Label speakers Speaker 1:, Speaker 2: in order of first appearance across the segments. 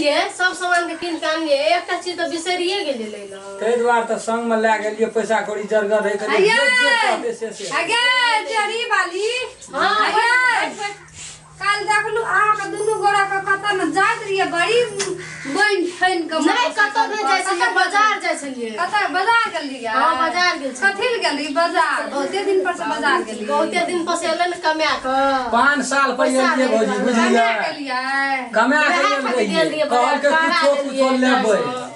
Speaker 1: गेलियै सब सामान के कीन के आनलियै, एकटा चीज तऽ बिसरिये गेलियै लै लए।
Speaker 2: ताहि दुआरे तऽ संग मे लए गेलियै, पैसा कौड़ी जरगर रहै कनि, जे जे कहतै से से।
Speaker 3: अगे टेढ़ी वाली।
Speaker 1: हाँ।
Speaker 3: अगे काल देखलू अहाँके दुनू गोरा के कतऽ ने जाइत रहियै, बड़ी बनि ठनि के।
Speaker 1: नहि, कतौ नहि जाइ छलियै, बाजार जाइ छलियै।
Speaker 3: कतऽ बाजार गेलियै?
Speaker 1: हाँ, बाजार गेल छलियै।
Speaker 3: कथी लए गेली बाजार? बहुते दिन पर से बाजार गेली।
Speaker 1: बहुते दिन पर से एलै ने कमा कऽ।
Speaker 2: 5 साल पर
Speaker 1: पैसा
Speaker 2: एलियै भौजी,
Speaker 1: नहि
Speaker 2: बुझलियै?
Speaker 3: कमा गेलियै।
Speaker 2: कमा के
Speaker 1: वएह
Speaker 2: गेल
Speaker 1: खातिर गेल
Speaker 2: रहियै,
Speaker 1: रहियै बाजार,
Speaker 2: कहलकै
Speaker 1: कारा
Speaker 2: किछो किछो
Speaker 1: लेलियै
Speaker 2: लेबै।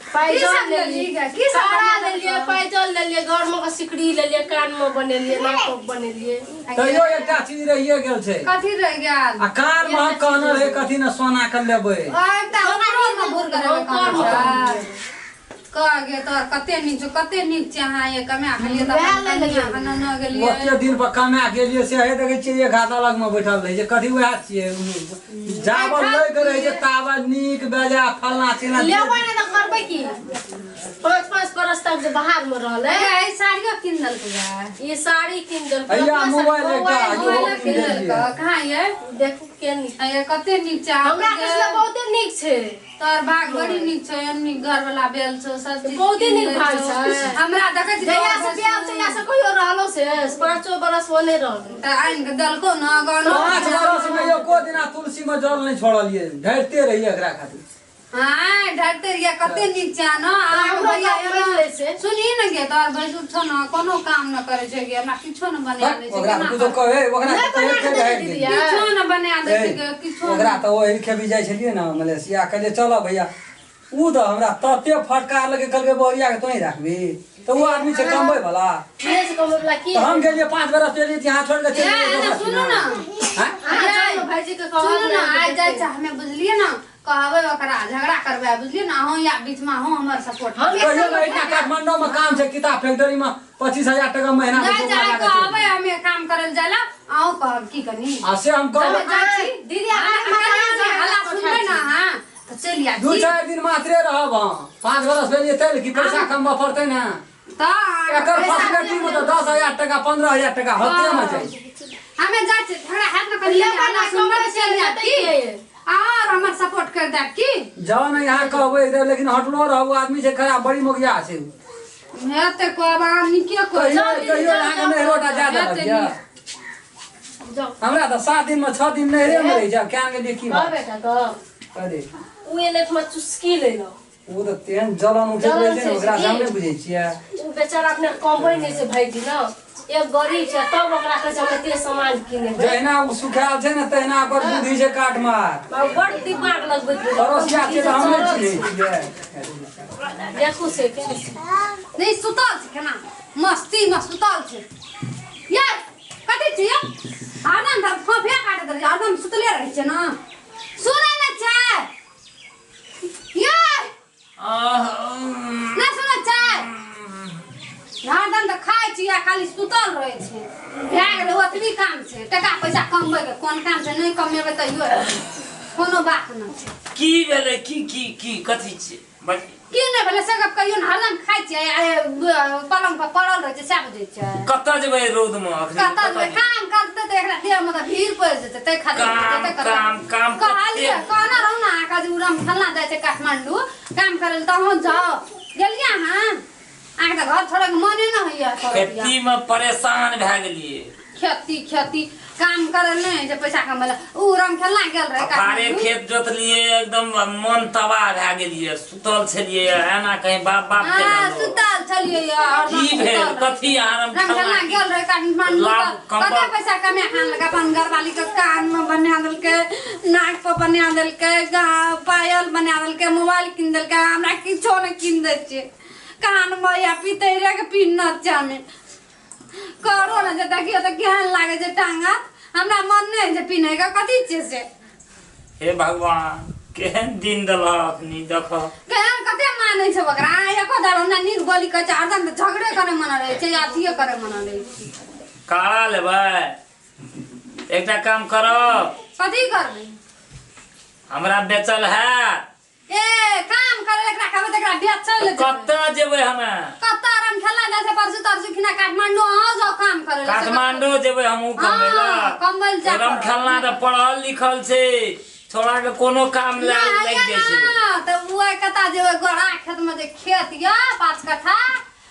Speaker 3: की
Speaker 1: पायजल
Speaker 3: सब
Speaker 1: लेलियै।
Speaker 3: लेली गे? की सब
Speaker 1: कारा
Speaker 3: बना
Speaker 1: लेलियै,
Speaker 3: देलकौ?
Speaker 1: पायजल लेलियै, घर मे के सिकड़ी लेलियै, कान मे बनेलियै, नाक मे बनेलियै।
Speaker 2: तैयो एकटा चीज रहिए गेल छै।
Speaker 3: कथी रहि गेल?
Speaker 2: आ कान मे हम कहने रहे कथी ने सोना के लेबै।
Speaker 3: ओ एकटा हमरो ने भूर करे
Speaker 1: हम
Speaker 3: कह कह गे, तोहर कते नीक छौ, कते नीक छै। अहाँ ये कमा के लिए तऽ
Speaker 1: वएह
Speaker 3: अपन
Speaker 1: लए
Speaker 3: कनिया
Speaker 1: लेलियै।
Speaker 3: के नेने गेलियै।
Speaker 2: ओते दिन पर कमा गेलियै से हे देखै छियै एक हाथ अलग मे बैठल रहै छै, कथी वएह छियै जाबल लै के रहै छै ताबे नीक बेजा फलना चिलना।
Speaker 1: लेबै नहि तऽ करबै की? 5-5 बरस तक जे बाहर मे रहलै।
Speaker 3: अगे ई साड़ियो कीन देलकै गे?
Speaker 1: ई साड़ी कीन देलकै।
Speaker 2: हैया
Speaker 1: अपना
Speaker 2: मोबाइल एकटा
Speaker 1: मोबाइल।
Speaker 2: इहो
Speaker 3: मोबाइलो
Speaker 2: कीन
Speaker 3: कीन
Speaker 2: देलियै।
Speaker 3: देलकै? कहाँ ये?
Speaker 1: देखू के नीक।
Speaker 3: ये कते नीक छै
Speaker 1: हमरा
Speaker 3: अहाँके।
Speaker 1: कृष्ण बहुते नीक छै।
Speaker 3: तोहर भाग बड़ी नीक छौ, एहन नीक घर वाला बेल छौ, सब चीज
Speaker 1: बहुते
Speaker 3: कीन
Speaker 1: नीक
Speaker 3: दै
Speaker 1: भाग
Speaker 3: छौ।
Speaker 1: छै।
Speaker 3: हमरा देखै छी
Speaker 1: जहिया
Speaker 3: तोहर
Speaker 1: से बियाह तहिया से कहियो रहलो से 5 बरस ओ नहि रहलै।
Speaker 3: तऽ आनि कऽ देलकौ ने गहना।
Speaker 2: 5 बरस मे एको दिना तुलसी मे जल नहि छोड़लियै, ढैरते रहियै एकरा खातिर।
Speaker 3: हाँ, ढरते रहियै, कते नीक छै ने अहाँके
Speaker 1: हमरो
Speaker 3: भैया।
Speaker 1: काम बनि लै छै।
Speaker 3: सुनही ने गे, तोहर भैंसुर छौ ने, कोनो काम न करै छै गे, हमरा किछो न बना दै छै।
Speaker 2: ओकरा
Speaker 3: केना
Speaker 2: कुछो कहै ओकरा
Speaker 1: नहि
Speaker 2: तऽ
Speaker 1: बना
Speaker 2: कहै
Speaker 1: कऽ दै
Speaker 2: ढारि
Speaker 1: छै
Speaker 2: देलियै।
Speaker 1: दीदी।
Speaker 3: किछो न बना दै छै गे, किछो
Speaker 2: ओकरा
Speaker 3: न।
Speaker 2: तऽ ओहि खेबी जाइ छलियै ने मलेशिया, कहलियै चलऽ भैया, ओ तऽ हमरा तते फटकार लगे, कहलकै बहुरिया के तोही राखबी तऽ ओ आदमी छै कमबै वाला।
Speaker 1: नहि छै कमबै वला की?
Speaker 2: तऽ हम गेलियै 5 बरस एलियै तऽ यहाँ छोड़ि कऽ चलि
Speaker 3: ए,
Speaker 2: गेलियै
Speaker 3: एने
Speaker 2: दोसर
Speaker 3: सुनू ने।
Speaker 2: आँय?
Speaker 1: अहाँ जाउ ने भाईजी के कहब।
Speaker 3: सुनू ने,
Speaker 1: ने
Speaker 3: आइ जाइ छै हमे, बुझलियै ने? कहबै ओकरा, झगड़ा करबै, बुझलियै ने? अहूँ या बीचमे अहूँ हमर सपोर्ट।
Speaker 1: हम
Speaker 2: कहियो ने, एहिठिना काठमांडू मे काम छै, किताब फैक्ट्री मे 25,000 टका महीना
Speaker 3: नहि
Speaker 2: दै छै,
Speaker 3: जाइ
Speaker 2: ओकरा लागै छै।
Speaker 3: कहबै हमे काम करे लए जाला, अहूँ कहब की कनी।
Speaker 2: आ से हम कहबै।
Speaker 3: हमे जाइ छी।
Speaker 1: दीदी,
Speaker 3: अहाँ
Speaker 1: अहाँ
Speaker 3: कनी हल्ला सुनबै ने अहाँ तऽ चलि आयब
Speaker 2: दू
Speaker 3: की?
Speaker 2: 4 दिन मात्रे रहब हम, 5 बरस भेलियै तै की पैसा कमबऽ पड़तै ने।
Speaker 3: तऽ
Speaker 2: एकर फैसिलिटी मे तऽ 10,000 टका 15,000 टका हफ्ते मे जाइ छै।
Speaker 3: हमे जाइ छी, झगड़ा हैत ने कनी
Speaker 1: लेबै
Speaker 3: हल्ला
Speaker 1: ने,
Speaker 3: सुनबै
Speaker 1: कमबै
Speaker 3: तऽ चलि आयब की? अहाँ और हमर सपोर्ट कर देब की?
Speaker 2: जाउ ने, यहाँ कहबै रे, लेकिन हटलो रहू, आदमी छै खराब, बड़ी मोगिया छै उ।
Speaker 3: हेतै कहब अहाँ नीके कहब।
Speaker 2: कहियो
Speaker 1: दीदी,
Speaker 2: कहियो
Speaker 1: जाउ,
Speaker 2: अहाँके
Speaker 1: जाउ।
Speaker 2: नैहरोटा जा देलक
Speaker 3: हेतै
Speaker 2: यऽ?
Speaker 3: नीक।
Speaker 1: जाउ।
Speaker 2: हमरा तऽ 7 दिन मे 6 दिन नैहरे मे रहै छै, आब केहन गेलियै की
Speaker 1: कह
Speaker 2: बात।
Speaker 1: बेटा कह।
Speaker 2: अरे
Speaker 1: ओ एलै तऽ चुस्की लेलक।
Speaker 2: ओ तऽ तेहन जलन उठैत
Speaker 1: जलन
Speaker 2: रहै छै ने
Speaker 1: छै
Speaker 2: ओकरा से, हम
Speaker 1: की?
Speaker 2: नहि बुझै छियै।
Speaker 1: ओ बेचारा अपने कमबै नहि छै भाईजी ने, एक गरीब छै, तब ओकरा कहै छै हम एते सामान किनेबै।
Speaker 2: जहिना ओ सुखायल छै ने तहिना ओकर बुद्धि छै काट मार।
Speaker 1: बाबू बड़ दिमाग लगबैत रहै।
Speaker 2: पड़ोसिया छै तऽ हम नहि चिन्है छियै।
Speaker 1: देखू से के
Speaker 3: नहीं सुतल छै, केना मस्ती मे सुतल छै यार, कथी छै यौ? हरदम तऽ फोफे काटैत रहै छै, हरदम सुतले रहै छै ने। सुनै नहि छै यार? नहि सुनै छै? हरदम तऽ खाइ छी आ खाली सुतल रहै छै, भए गेलै, ओतबी काम छै। टका पैसा कमबैके कोन काम छै? नहि कमेबै तैयो कोनो बात नहि छै।
Speaker 4: की भेलै? की की की कथी छियै?
Speaker 3: की नहि भेलै से गप कहियौ ने। हरदम खाइ छियै आ पलंग पर पड़ल रहै छै, सएह बुझै छै।
Speaker 4: कतऽ जेबै रौद मे अखनी?
Speaker 3: कतऽ जेबै? काम करतै तऽ एकरा देह मे तऽ भीड़ पड़ि जेतै, ताहि खातिर
Speaker 4: काम
Speaker 3: जेतै कतऽ?
Speaker 4: काम काम
Speaker 3: कहलियै
Speaker 4: कते
Speaker 3: कहने रहू ने अहाँके जे उ फल्लाँ जाइ छै काठमांडू काम करै लए, तऽ अहूँ जाउ। गेलियै अहाँ? अहाँके तऽ घर छोड़ैके मने नहि होइए करैया।
Speaker 4: खेती मे परेशान भए गेलियै।
Speaker 3: खेती खेती काम करै लए नहि होइ छै, पैसा कमबै लए। उ रामखेलना गेल रहै
Speaker 4: अफारे
Speaker 3: काठमांडू।
Speaker 4: खेत जोतलियै, एकदम मन तबाह भए गेलियै, सुतल छलियै एना कहीं बाप बाप के
Speaker 3: हाँ,
Speaker 4: रहलो।
Speaker 3: सुतल छलियै हरदम
Speaker 4: की भेल?
Speaker 3: सुतल रहै।
Speaker 4: कथी आराम
Speaker 3: रामखेलना गेल रहै काठमांडू
Speaker 4: लाभ
Speaker 3: तऽ
Speaker 4: कमबल।
Speaker 3: कते पैसा कमा आनलकै? अपन घरवाली के कान मे बना देलकै, नाक पर बना देलकै, पायल बना देलकै, मोबाइल कीन देलकै। हमरा किछो नहि कीन दै छै। कान मे या पितैरे के पिन्हत छै। हमे करो ने जे देखियौ तऽ केहन लागै छै टांगत। हमरा मन नहि होइ छै पिन्हैके। कथी छियै से?
Speaker 4: हे भगवान, केहन दिन देलह अखनी देख।
Speaker 3: केहन कते मानै छै ओकरा? अहाँ एको दार हमरा नीक बोली कहै छै? हरदम तऽ झगड़े करे मन रहै छै या अथिये करे मन रहै छै।
Speaker 4: काढ़ा लेबै? एकटा काम करब।
Speaker 3: कथी करबै?
Speaker 4: हमरा बेचल हैत।
Speaker 3: ए, काम करे एकरा कहबै तऽ एकरा बेचै लए जेबै।
Speaker 4: कतऽ जेबै हमे?
Speaker 3: कतऽ आराम खेला जाइ छै परसू तरसू खिना काठमांडू, अहाँ जाउ काम करे लए।
Speaker 4: काठमांडू जेबै हमहूँ कमबै
Speaker 3: हाँ,
Speaker 4: लए।
Speaker 3: कमबै लए जाय
Speaker 4: राम
Speaker 3: पड़त।
Speaker 4: खेलना तऽ पढ़ल लिखल छै। छोड़ा के कोनो काम लागि जाइ छै।
Speaker 3: त उ कता जे गोरा खेत में जे खेत या 5 कट्ठा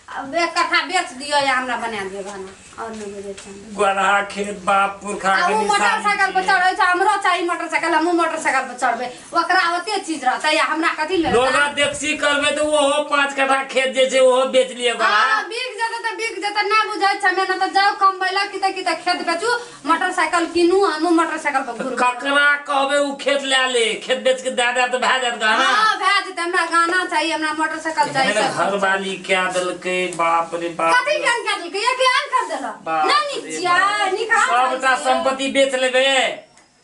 Speaker 3: 1 कट्ठा बेच दियो या हमरा बना दियो बना और नहीं बुझै छै।
Speaker 4: गोरा खेत बाप पुरखा के
Speaker 3: निशान। मोटरसाइकिल पर चढ़ै छै, हमरो चाही मोटरसाइकिल, हमहूँ मोटरसाइकिल पर चढ़बै, ओकरा ओते चीज रहतै या हमरा कथी ले।
Speaker 4: लोगा देखसी करबै त ओहो 5 कट्ठा खेत जे छै ओहो बेच लियै गोरा।
Speaker 3: हां बिक जेतै त बिक जेतै, ना बुझै छै हमे, ना त जाउ कमबै ला किते किते खेत बेचू मोटरसाइकिल किनू, हमहूँ मोटरसाइकिल पर घुरबै।
Speaker 4: ककरा कहबै उ खेत ले ले, खेत बेच के दे दे त भए जात गहना।
Speaker 3: हां भए जेतै, हमरा गाना चाहिए, हमरा मोटरसाइकिल चाहिए।
Speaker 4: घरवाली क्या देलकै बाप रे बाप।
Speaker 3: कथी केन कर देलकै? ये केन कर देलक? ना नीक छियै, नीक
Speaker 4: सबटा संपत्ति बेच लेबे।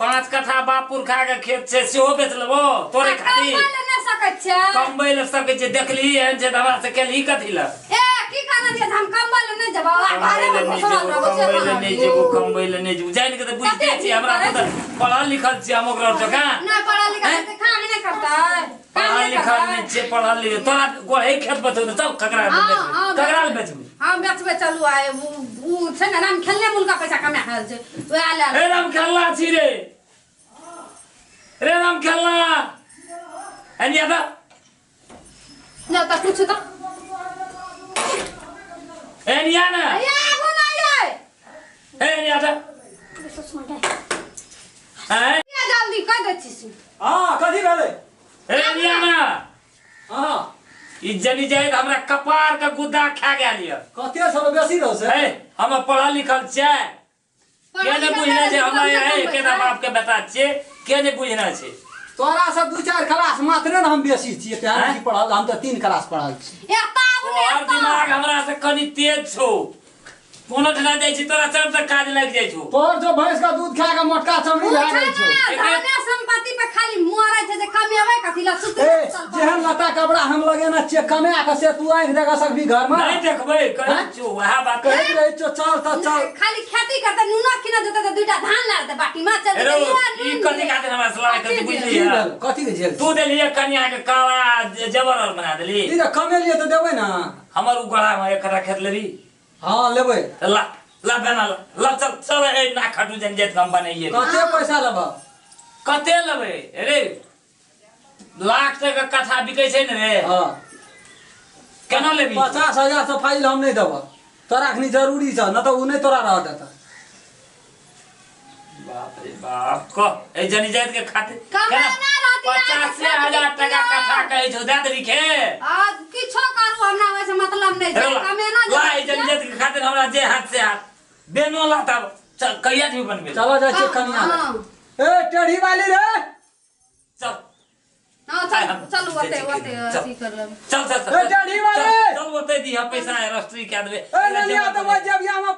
Speaker 4: 5 कट्ठा बाप पुरखा के खेत छै सेहो बेच लेबो तोरे खातिर।
Speaker 3: कमबै ले नै सकै छियै।
Speaker 4: कमबै ले सकै छियै, देखली एहन छै त हमरा से केलही कथी ले?
Speaker 3: ए की कहना दिया हम कमबै ले नै जेबौ, आ घरे में घुसल रहबो से
Speaker 4: कमबै ले नै जेबो, कमबै ले नै जेबो। जानि के त बुझते छियै हमरा त पढ़ल लिखल छियै हम ओकरा जकाँ।
Speaker 3: नै पढ़ल लिखल त काम नै करतै।
Speaker 4: पढ़ल लिखल नै छियै, पढ़ल लिखल तोरा गोहे खेत बेचौ त चल ककरा बेचबै, ककरा बेचबै?
Speaker 3: हम बेचबै चलू। आइ उ छै ने राम खेलने मुलका पैसा कमा रहल छै ओएह ले।
Speaker 4: ए राम खेलना छी रे, रे राम खेलना एनिया त
Speaker 3: न त कुछ त
Speaker 4: एनिया ना
Speaker 3: ए आबो ना ये
Speaker 4: एनिया त हैं
Speaker 3: जल्दी कह दै छी।
Speaker 2: हां कथी भेलै?
Speaker 4: एनिया ना
Speaker 2: हां
Speaker 4: ई जनी जाइत हमरा कपार के गुद्दा खा गेल ये।
Speaker 2: कते सब बेसी रहो से?
Speaker 4: ए हम पढ़ल लिखल छियै, के ने बुझना छै हमरा ए केना बाप के बेटा छियै, के ने बुझना छै?
Speaker 2: तोरा सब 2-4 क्लास मात्रे ने हम बेसी छियै, तें नहीं पढ़ल, हम त 3 क्लास पढ़ल छी।
Speaker 3: ए ताब ने
Speaker 4: तोहर दिमाग हमरा से कनि तेज छौ, कोनो ठना जाइ छी तोरा चर तक काज लागि जाइ छौ।
Speaker 2: तोर जो भैंस का दूध खा के मोटका चमड़ी भए गेल छौ।
Speaker 3: धने संपत्ति पे खाली मरै छै जे कमेबै कथी ला सुत।
Speaker 2: ए जेहन लता कपड़ा हम लगेना छियै कमा के से तू आंखि देख सकबी घर में?
Speaker 4: नहीं देखबै कहै छौ वएह बात
Speaker 2: कहैत रहै छौ। चल त चल
Speaker 3: खाली खेती करतै, नूनो किना जेतै त 2टा धान ला देतै बाटी में चल
Speaker 4: जेतै। ई कथी खातिर हमरा सलाह के बुझलियै?
Speaker 2: कथी के जेल
Speaker 4: तू देलियै कनिया के काला जबर बना देली।
Speaker 2: ई त कमेलियै त देबै ना।
Speaker 4: हमर उ गड़ा में 1 कट्ठा खेत लेबी?
Speaker 2: हां लेबै।
Speaker 4: ला ला बना ला ला चल चल ए ना खटू जन जेत हम बनाइए।
Speaker 2: कते पैसा लेबा?
Speaker 4: कते लेबै? अरे लाख टका कट्ठा बिकै छै ने रे।
Speaker 2: हां
Speaker 4: केना लेबी?
Speaker 2: 50,000 से फाइल हम नहीं देबो, तोरा अखनी जरूरी छ न त उ नहीं तोरा रह देता।
Speaker 4: बाप रे बाप कह ए जनी जात के खातिर 85,000 टका कट्ठा कहै छौ दे देबी खे?
Speaker 3: आ किछो करू हमरा ओइ से मतलब नहीं छै, कमेना
Speaker 4: ला ए जनी जात के खातिर हमरा जे हाथ से हाथ बेनो ला तब चल कहिया जी बनबे।
Speaker 2: चलो जाइ छियै कनिया लग। ए टेढ़ी वाली रे
Speaker 4: चल।
Speaker 3: हां चल चल ओते ओते अथी कर लेब।
Speaker 4: चल चल
Speaker 2: ए टेढ़ी वाली
Speaker 4: चल ओते दिहा पैसा रजिस्ट्री कै देबे।
Speaker 2: ए लेलिया त बजबिया में